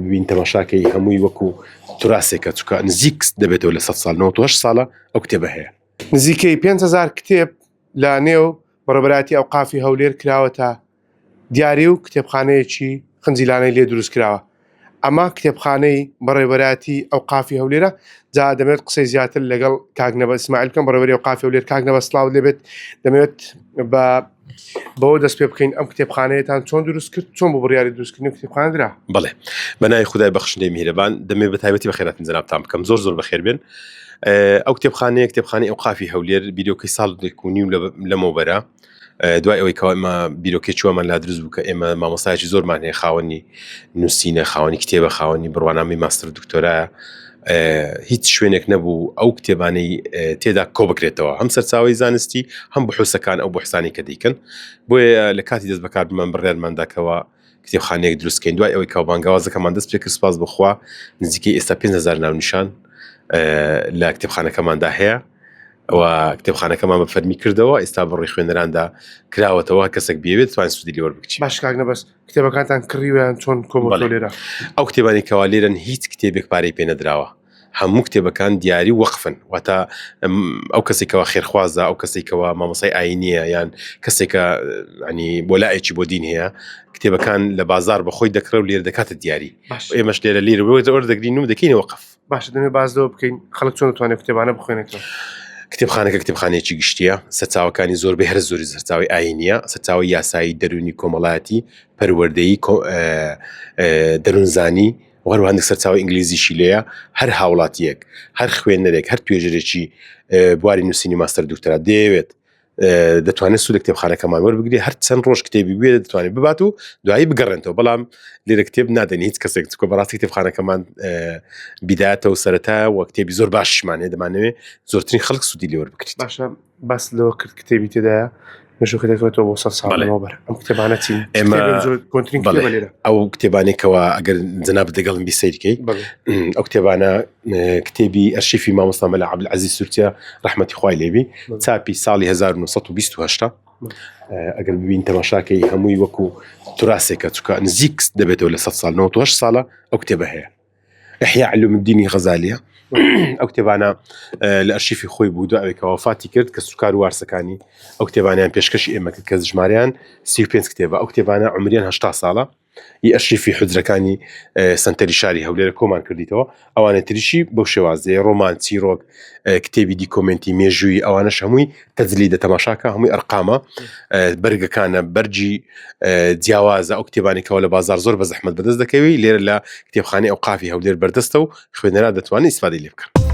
ببین تەماشاکەی هەمووی وەکو توراسێکە چکە نزیک دەبێتەوە لە 100 ساڵ 98 ساڵە ئەو کتێبە هەیە. نزیکەی 5000 کتێب لە نێو بەڕێوەبەرایەتی ئەوقافی هەولێر کراوەتە دیاری و کتێبخانەیەکی خنجیلانەی لێ دروست کراوە. ئەمە کتێبخانەی بەڕێوەبەرایەتی ئەوقافی هەولێرە جا دەمەوێت قسەی زیاتر لەگەڵ کاک نەبەز ئیسماعیل بکەم بەڕێوەبەری ئەوقافی هەولێر کاک نەبەز سڵاوت لێبێت دەمەوێت بە بەوە دەست پێ بکەین ئەم کتێبخانەیەتان چۆن دروست کرد چۆن بۆ بڕیاری دروستکردنی کتێبخانە درا بەڵێ بە ناوی خودای بەخشندەی میهرەبان دەمێ بە تایبەتی بەخێراتن جەنابتان بکەم زۆر زۆر بەخێر بێن ئەو کتێبخانەیە کتێبخانەی ئەوقافی هەولێر بیرۆکەی ساڵ و نیو لەمەوبەرە دوای ئەوەی کەوا ئێمە بیرۆکەی چوەمان لا دروست بوو کە ئێمە مامۆستایەکی زۆرمان هەیە خاوەنی نووسینە خاوەنی کتێبە خاوەنی بڕوانامەی ماستەر و دکتۆرایە هیچ شوێنێک نەبوو ئەو کتێبانەی تێدا کۆ بکرێتەوە هەم سەرچاوی زانستی هەم بحوسەکان ئەو بحسانی کە دیکەن بۆیە لە کاتی دەست بەکاربمان بڕیارمانداکەوە کتێبخانەیەک دروست کەین دوای ئەوەی کە بانگەوازەکەمان دەست پێکرد سپاس بخوا نزیکەی ئێستا 5000 ناونیشان لە کتێبخانەکەماندا هەیە و کتێبخانەکەمان بە فەرمی کردەوە ئێستا بەڕووی خوێنەراندا کراوەتەوە کەسێک بێت توان سوودی لێوەر بکچی باش کاک نەبەز کتێبەکانتان کڕیویان چۆن کۆبۆتەوە لێرە ئەو کتێبانی کەوا لێرن هیچ کتێبێک پارەی پێ نەدراوە هەموو کتێبەکان دیاری وەقفن واتە ئەو کەسێکەوە خێرخوازە ئەو کەسێکەوە مامۆسای ئاینیە یان کەسێکە ینی بۆلایەکی بۆ دین هەیە کتێبەکان لە بازار بەخۆی دەکڕێ و لێر دەکاتە دیاری ئێمەش لێرە لێرە وەردەگرین و دەکەینە وەقف باشە دەمێ باس لەوە بکەین خەڵک چۆن دەتوانێت کتێبانە بخوێنێتەوە؟ کتێبخانەکە کتێبخانەیەکی گشتیە سەرچاوەکانی زۆربەی هەرە زۆری سەرچاوی ئاینیە سەرچاوی یاسایی دەروونی کۆمەڵایەتی پەروەردەیی دەروونزانی و هەروەها هەندێک سەرچاوی ئینگلیزیشی لێیە هەر هاوڵاتیەک هەر خوێنەرێک هەر توێژەرێکی بواری نووسینی ماستەر دکتۆرا دەیەوێت دەتوانێت سوود لە کتێبخانەکەمان وەربگرێت هەر چەند ڕۆژ کتێبی بوێت دەتوانێت ببات و دوایی بگەڕێنەوە بەڵام لێرە کتێب نادەن هیچ کەسێک چکە بەڕاستی کتێبخانەکەمان بیدایەتە و سەرەتا و کتێبی زۆر باشمان هەیە دەمانەوێت زۆرترین خەڵک سوودی لێ وەربگرێت باشە باس لەوە کرد کتێبی تێدایە مێژووکە دەکەوێتەوە بۆ سەد ساڵ لەمەوبەر ئەم کتێبانە چین ئێمە کۆنترین کتێبە لێرە ئەو کتێبانێکەوە ئەگەر جەنابت لەگەڵم بی سەیرکەی ئەو کتێبانە کتێبی ئەرشیفی مامۆستا مەلا عەبدولعەزیز سورتیە ڕەحمەتی خوای لێبی چاپی ساڵی 1928 ئەگەر ببین تەماشاکەی هەمووی وەکو توراسێکە چکە نزیک دەبێتەوە لە 100 ساڵ 98 ساڵە ئەو کتێبە هەیە ئەحیا علوم الدینی غەزالیە ئەو کتێبانە لە ئەرشیفی خۆی بوو دوای کە وەفاتی کرد کە سوکار و وارسەکانی ئەو کتێبانیان پێشکەشی ئێمە کرد کە ژمارەیان 35 کتێبە ئەو کتێبانە عمریان 80 ساڵە ی ئەرشیفی حوجرەکانی سەنتەری شاری هەولێرە کۆمان کردیتەوە ئەوانە تریشی بەو شێوازەیە ڕۆمان چیرۆک کتێبی دیکۆمنتی مێژووی ئەوانەش هەمووی تەجلی دە تەماشاکە هەمووی ئەرقامە بەرگەکانە بەرجی جیاوازە ئەو کتێبانێکەوە لە بازار زۆر بە زەحمەت بەدەست دەکەوی لێرە لە کتێبخانەی ئەوقافی هەولێر بەردەستە و خوێنەران دەتوانن ئیسفادەی لێ بکەن.